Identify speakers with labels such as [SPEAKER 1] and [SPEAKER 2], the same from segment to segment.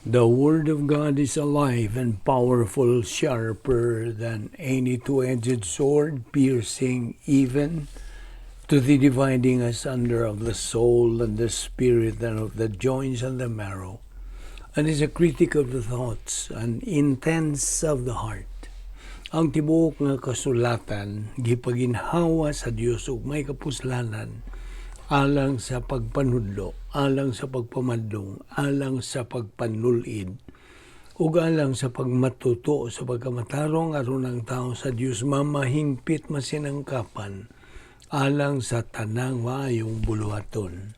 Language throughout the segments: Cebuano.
[SPEAKER 1] The Word of God is alive and powerful, sharper than any two-edged sword, piercing even to the dividing asunder of the soul and the spirit and of the joints and the marrow, and is a critic of the thoughts and intents of the heart. Ang tibuok nga kasulatan gipaginhawa sa Dios ug may kapuslanan alang sa pagpanudlo, alang sa pagpamadlong, alang sa pagpanulid, ug alang sa pagmatuto sa pagkamatarong, aron ang tao sa Dios mamahingpit, masinangkapan alang sa tanang maayong buluhaton.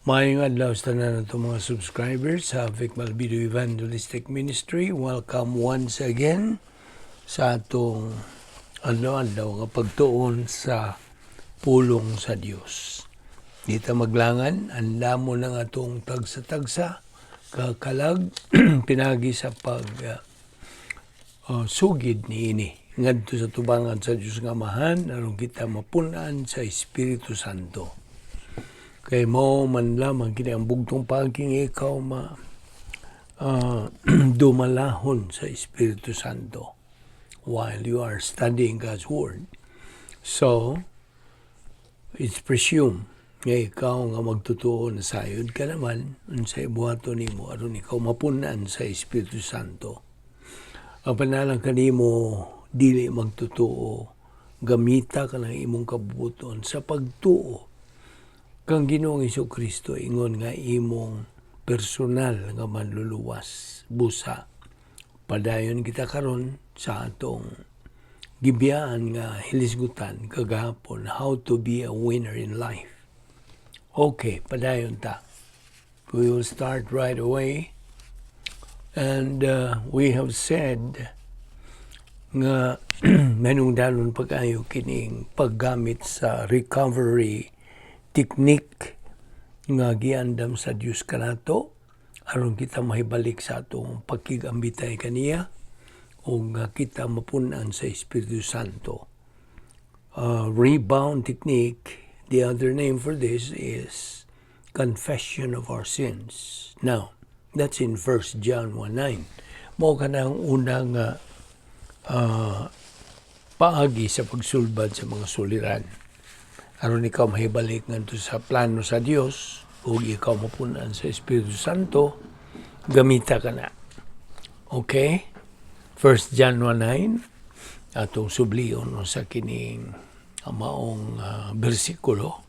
[SPEAKER 1] Maayong adlaw sa tanan nato mga subscribers sa Vic Malvido Evangelistic Ministry. Welcome once again sa atong adlaw-adlaw nga pagtuon sa pulong sa Dios. Di ta maglangan, andamo ng atong tagsa-tagsa, kakalag, pinagi sa pag sugid niini ngadto sa tubangan sa Dios nga Amahan aron kita mapunan sa Espiritu Santo. Kay mao man lamang kini ang bugtong paaging ikaw ma dumalahon sa Espiritu Santo while you are studying God's Word. So, it's presumed nga ikaw nga magtutuo na sayod ka naman unsay buhaton nimo aron ikaw mapunan sa Espiritu Santo. Ang panalang kanimo dili magtutuo, gamita ka ng imong kabubuton sa pagtuo kang Ginoong Kristo ingon nga imong personal nga manluluwas. Busa padayon kita karon sa atong gibiyaan nga hilisgutan kagahapon, how to be a winner in life. Okay, padayon ta. We will start right away. And we have said nga manungdanon pag-ayo kining paggamit sa recovery technique nga giandam sa Dios kanato aron kita mahibalik sa atong pagkigambitay kaniya o nga kita mapunan sa Espiritu Santo. Rebound technique, the other name for this is confession of our sins. Now, that's in 1 John 1:9. Mao ka ang unang paagi sa pagsulbad sa mga suliran. Aron ikaw mahibalik ngadto sa plano sa Dios ug ikaw mapunan sa Espiritu Santo, gamita ka na. Okay? 1 John 1:9, atong sublion sa kining maong bersikulo.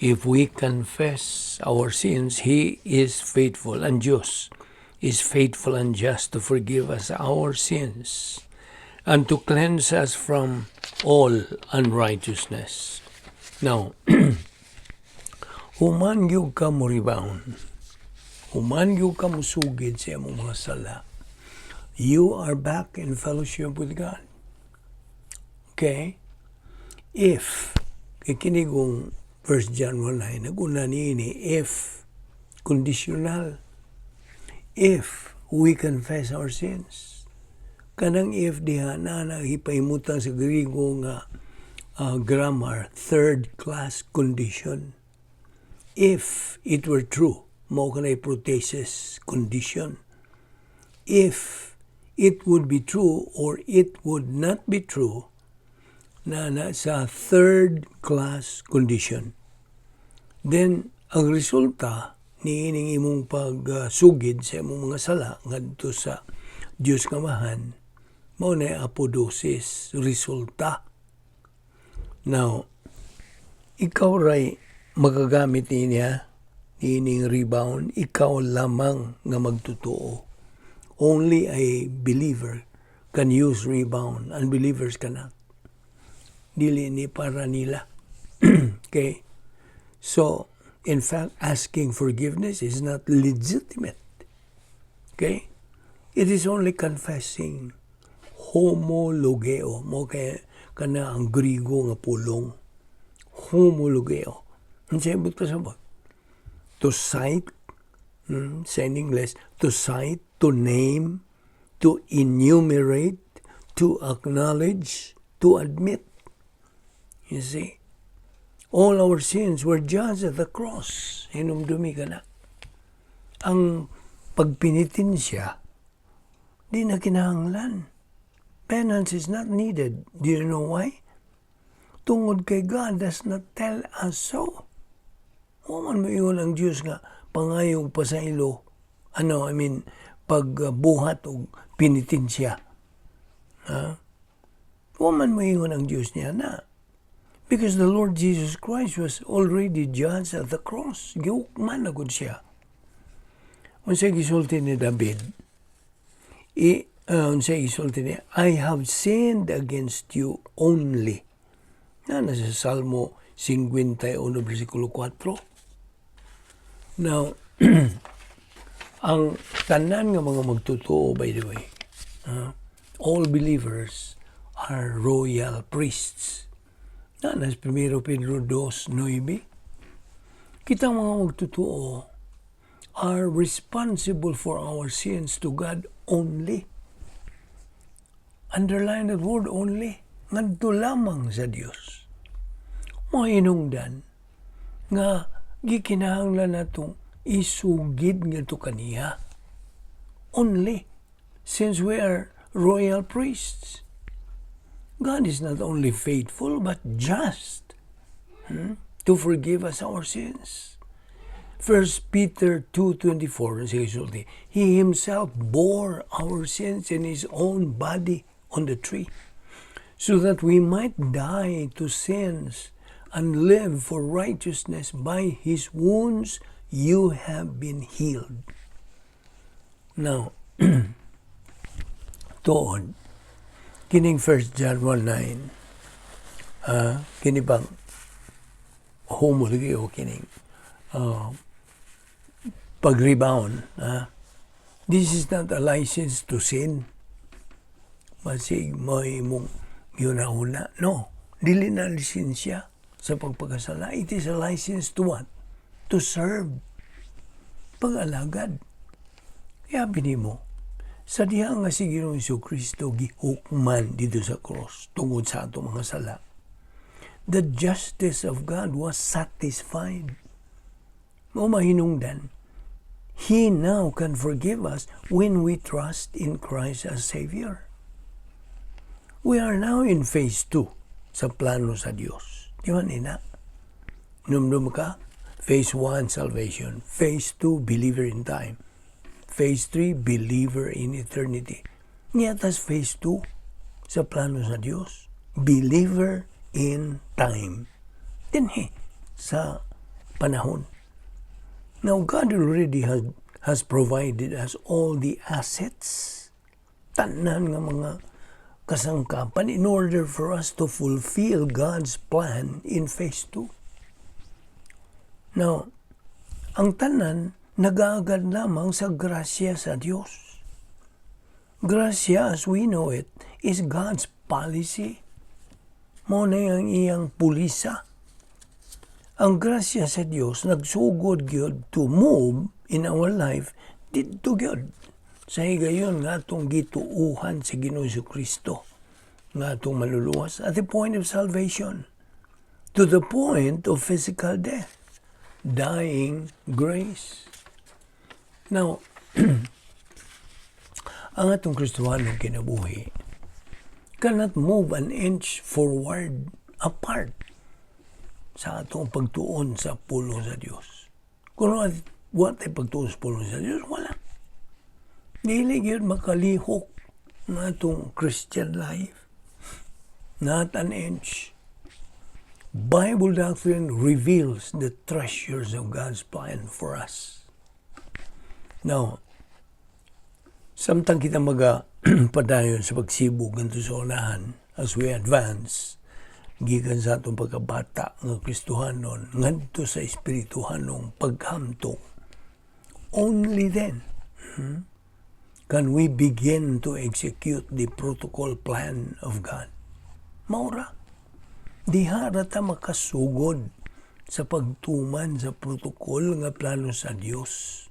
[SPEAKER 1] If we confess our sins, He is faithful and just, is faithful and just to forgive us our sins and to cleanse us from all unrighteousness. Now, human gyud ka mo rebound, human gyud ka musugid sa imong mga sala, you are back in fellowship with God. Okay? If, kay kini kong 1 John 1:9, naguna niini, if, conditional, if we confess our sins. Kanang if diha na nahipahimutan sa Griego nga grammar, third class condition. If it were true, mao kanay protasis condition. If it would be true or it would not be true, na sa third class condition. Then, ang resulta niining imong pagsugid sa imong mga sala ngadto sa Dios nga Amahan, mao na apodosis, resulta. Now, ikaw ray magagamit niya niining rebound, ikaw lamang nga magtotoo. Only a believer can use rebound. Unbelievers cannot. Dili ni para nila. Okay? So, in fact, asking forgiveness is not legitimate. Okay? It is only confessing. Homologeo. Mao kay kana ang Grigo nga pulong. Homologeo. Ang sa pasabot? To cite, sa in English, to cite, to name, to enumerate, to acknowledge, to admit. You see? All our sins were judged at the cross. Hinumdumi ka na. Ang Pagpenitensya, di na kinahanglan. Penance is not needed. Do you know why? Tungod kay God does not tell us so. Wa man moingon ang Diyos nga pangayog pasaylo. Ano, I mean, pagbuhat og penitensya. Ha? Wa man moingon ang Diyos niya na. Because the Lord Jesus Christ was already judged at the cross. Gihukman na gud siya. Unsay gisulti ni David? Unsay gisulti niya? "I have sinned against you only." Na nasa Salmo 51 versikulo 4. Now, ang tanan nga mga magtotoo, by the way, all believers are royal priests. Na nas 1 Pedro 2:9. Kita mga magtotoo are responsible for our sins to God only. Underline that word "only." Ngadto lamang sa Dios. Mahinungdan nga gikinahanglan natong isugid ngadto kaniya. Only since we are royal priests. God is not only faithful but just to forgive us our sins. 1 Peter 2:24 sige sulti, "He himself bore our sins in his own body on the tree, so that we might die to sins and live for righteousness. By his wounds you have been healed." Now, tuod, kining 1 John 1:9, kini bang homo lagi o kining pag-rebound. This is not a license to sin. Masig mo imong gihuna-huna. No, dili na lisensya sa pagpakasala. It is a license to what? To serve. Pag-alagad. Kaya mo, sa diha nga si Ginoong Kristo gihukman dito sa cross tungod sa atong mga sala, the justice of God was satisfied. Mao mahinungdan, He now can forgive us when we trust in Christ as Savior. We are now in phase 2 sa plano sa Dios. Di ba nina? Numdum ka? Phase 1, salvation. Phase 2, believer in time. Phase 3, believer in eternity. Niya tas phase 2 sa plano sa Dios. Believer in time. Dinhi sa panahon. Now, God already has provided us all the assets, tanan nga mga kasangkapan in order for us to fulfill God's plan in phase 2. Now, ang tanan nagaagad lamang sa grasya sa Dios. Grasya as we know it is God's policy. Mao na ang iyang pulisa. Ang grasya sa Dios nagsugod gyud to move in our life didto gyud sa higayon nga atong gituuhan sa Ginoong Kristo nga atong maluluwas at the point of salvation to the point of physical death, dying grace. Now, ang atong Kristohanong kinabuhi cannot move an inch forward apart sa atong pagtuon sa pulong sa Dios. Kung wa tay pagtuon sa pulong sa Dios, wala. Dili gyud makalihok ang atong Christian life. Not an inch. Bible doctrine reveals the treasures of God's plan for us. Now, samtang kita maga padayon sa pagsibog ngadto sa unahan as we advance gikan sa atong pagkabata nga Kristohanon ngadto sa espirituhanong paghamtong, only then can we begin to execute the protocol plan of God. Maura diha ra ta makasugod sa pagtuman sa protocol nga plano sa Dios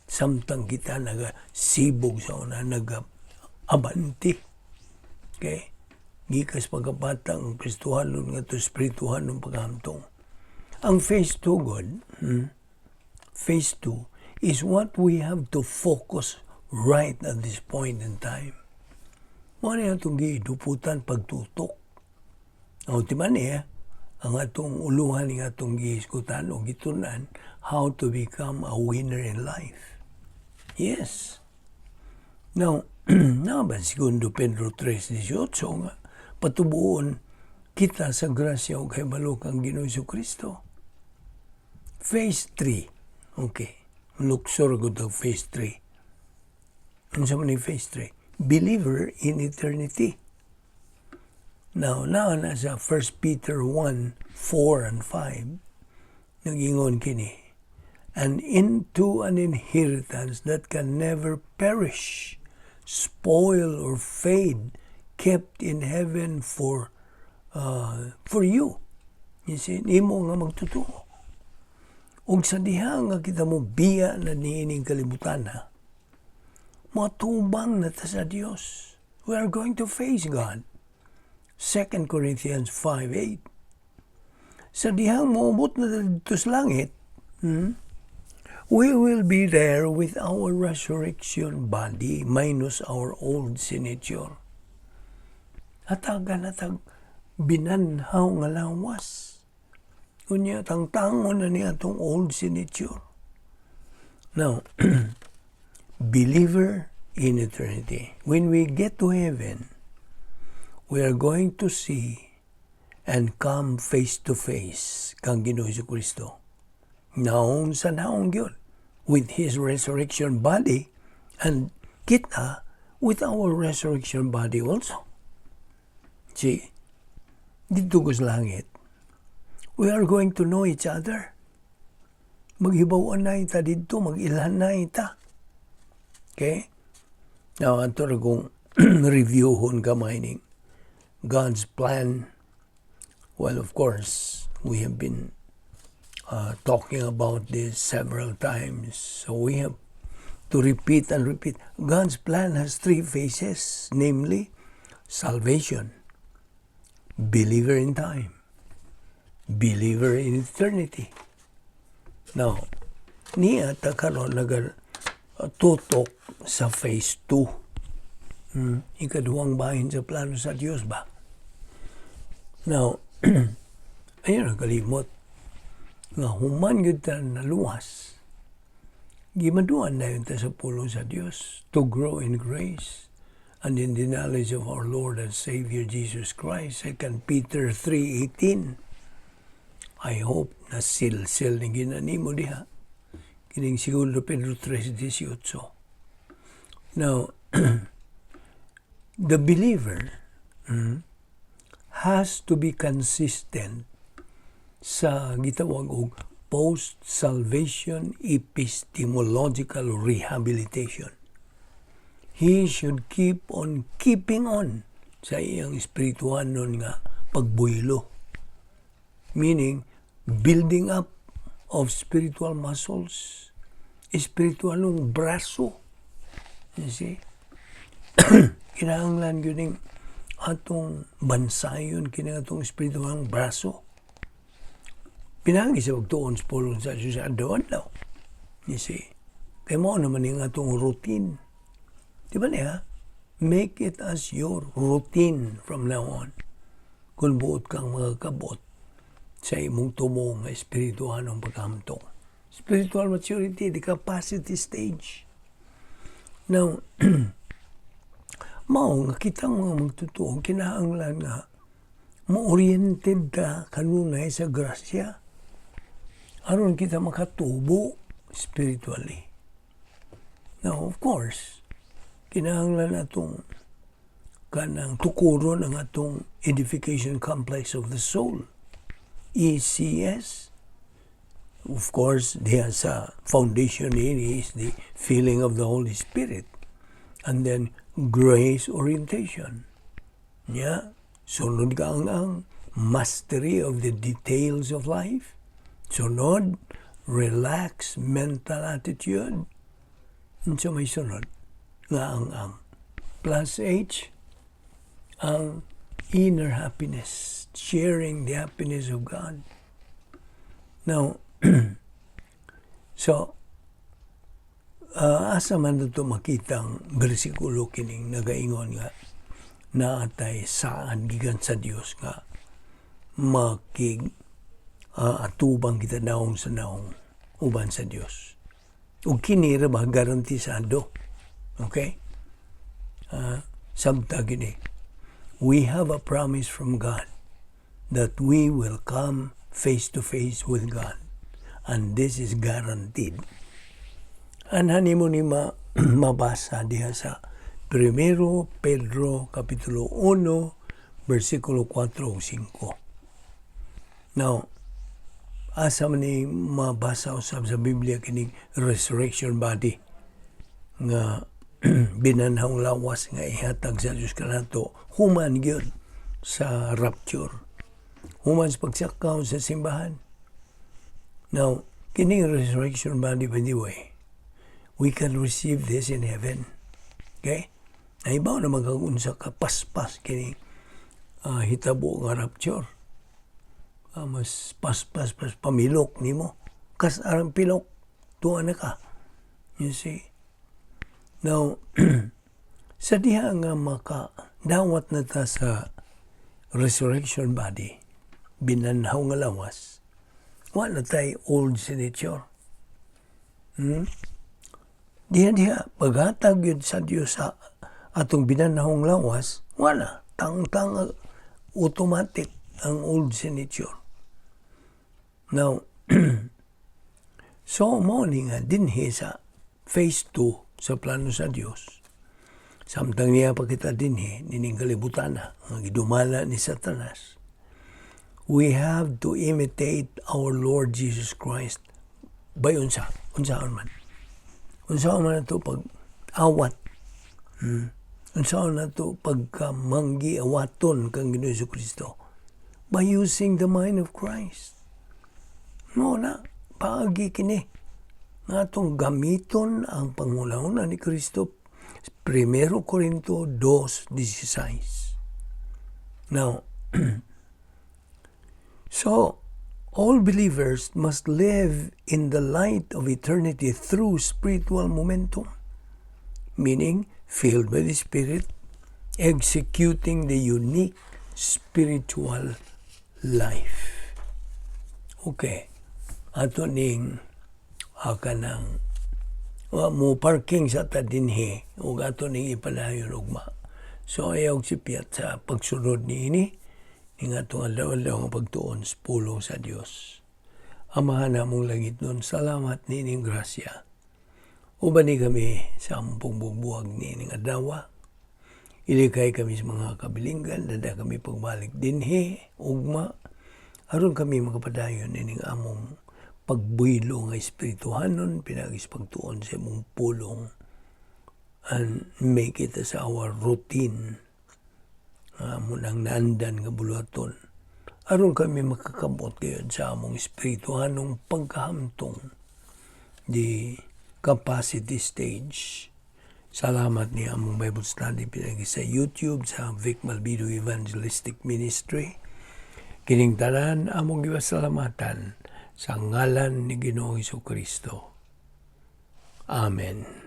[SPEAKER 1] samtang kita nagasibog sa una, naga-abante, okay, gikas pagkabata ang Kristohanon ngadto espirituhanong paghamtong. Ang phase 2 god, phase 2 is what we have to focus right at this point in time. Mao ni atong giduputan pagtutok. Ang timan niya, ang atong uluhan ng atong gihisgutan o gitunan, how to become a winner in life. Yes. Now, na ba Segundo Pedro 3:18 nga patubuon kita sa grasya o kahibalo kang Ginoong Kristo. Phase 3. Okay. Luxor gud ang phase 3. Ano sa man ni phase 3? Believer in eternity. Now, nasa 1 Peter 1, 4 and 5, nagingon kini, "And into an inheritance that can never perish, spoil, or fade, kept in heaven for you." You see, nimo nga magtotoo. Ug sa diha nga kita mo biya na niining kalibutan ha, matubang na ta sa Dios. We are going to face God. 2 Corinthians 5:8. Sa dihang moabot na dito sa langit, we will be there with our resurrection body minus our old sin nature. Hatagan na tag binanhaw nga lawas. Unya, tangtangon na niya atong old sin nature. Now, believer in eternity. When we get to heaven, we are going to see and come face to face kang Ginoo Kristo. Naong sa naong yun, with His resurrection body and kita with our resurrection body also. See, dito ko sa langit, we are going to know each other. Maghibawan na ita dito, mag-ilhan na ita. Okay? Now, ato ra kong reviewhon gamay ning God's plan. Well, of course, we have been talking about this several times. So we have to repeat and repeat. God's plan has three phases, namely salvation, believer in time, believer in eternity. Now, niya ta karon naga tutok sa phase 2. Ikaduhang bahin sa plano sa Dios ba? Now, ayun ang kalimot nga human gyud ta naluwas. Gimaduan na yun ta sa pulong sa Dios to grow in grace and in the knowledge of our Lord and Savior Jesus Christ. 2 Peter 3:18. I hope na silsil ni ginanimo diha. Kining Segundo Pedro 3:18. Now, the believer has to be consistent sa gitawag og post-salvation epistemological rehabilitation. He should keep on keeping on sa iyang espirituhanon nga pagbuylo. Meaning, building up of spiritual muscles, espiritualong braso. You see? Kinahanglan gyud ning atong bansayon kini atong espiritualong braso. Pinagi sa pagtuon sa pulong sa Diyos sa adlaw-adlaw. You see? Kaya mao naman yung atong routine. Di ba niya? Make it as your routine from now on. Kung buot kang makakabot sa imong tumo nga espirituhanong paghamtong. Spiritual maturity, the capacity stage. Now, mao nga kitang mga magtotoo, kinahanglan nga mo-oriented ka kanunay sa grasya aron kita makatubo spiritually. Now, of course, kinahanglan atong kanang tukuron ang atong edification complex of the soul, ECS. Of course, diha sa foundation ini is the filling of the Holy Spirit. And then, grace orientation. Yeah. Sunod ka ang mastery of the details of life. Sunod, relax mental attitude. Unsa may sunod? Nga ang plus H, ang inner happiness, sharing the happiness of God. Now, so, Asa man nato makita ang bersikulo kining nagaingon nga naatay saan gikan sa Dios nga makig atubang kita naong sa naong uban sa Dios? Ug kini ra ba garantisado? Okay? Samta gini. We have a promise from God that we will come face to face with God. And this is guaranteed. Anhan nimo ni mabasa diha sa Primero Pedro Kapitulo 1 versikulo 4 ug 5. Now, asa man ni mabasa usab sa Biblia kining resurrection body nga binanhawng lawas nga ihatag sa Dios kanato human gyud sa rapture, human sa pagsakaw sa simbahan? Now, kining resurrection body, by the way, we can receive this in heaven. Okay? Nahibaw naman kag unsa ka paspas kini hitabo nga rapture. Mas paspas pas pamilok nimo. Kas arang pilok, tuwa na ka. You see? Now, sa diha nga maka dawat na ta sa resurrection body, binanhaw nga lawas, wala tay old nature. Diha diha, paghatag yun sa Dios sa atong binanhawng lawas, wala. Tang-tang automatic ang old nature. Now, so mo ni nga dinhi sa phase 2 sa plano sa Dios. Samtang niya pa kita dinhi, nining kalibutan na, ang gidumala ni Satanas. We have to imitate our Lord Jesus Christ. By unsa? Unsaon man? Unsaon man nato pag awat? Unsaon nato pagkamanggi awaton kang Ginoo Kristo? By using the mind of Christ. Mo na, paagi kini nga atong gamiton ang panghunahuna ni Kristo. Primero Corinto 2:16. Now, so all believers must live in the light of eternity through spiritual momentum, meaning filled by the Spirit, executing the unique spiritual life. Okay. Ato ning kanang mo parking sa ta dinhi ug ato ning ipadayon ugma. So ayaw sipyat sa pagsunod niini ning atong adlaw-adlaw nga pagtuon sa pulong sa Dios. Amahan namong langitnon, salamat niining grasya. Uban ni kami sa among pagbubuhag niining adlaw. Ilikay kami sa mga kabilinggan, dada kami pagbalik dinhi, ugma, aron kami makapadayon nining among pagbuylo nga espirituhanon, pinaagi sa pagtuon sa imong pulong, and make it as our routine. Amo nang naandan nga buluhaton. Aron kami makakamot gayon sa among espirituhanong pagkahamtong, the capacity stage. Salamat ni among Bible study pinagi sa YouTube sa Vic Malbido Evangelistic Ministry. Kining tanan among gipasalamatan sa ngalan ni Ginoong Kristo. Amen.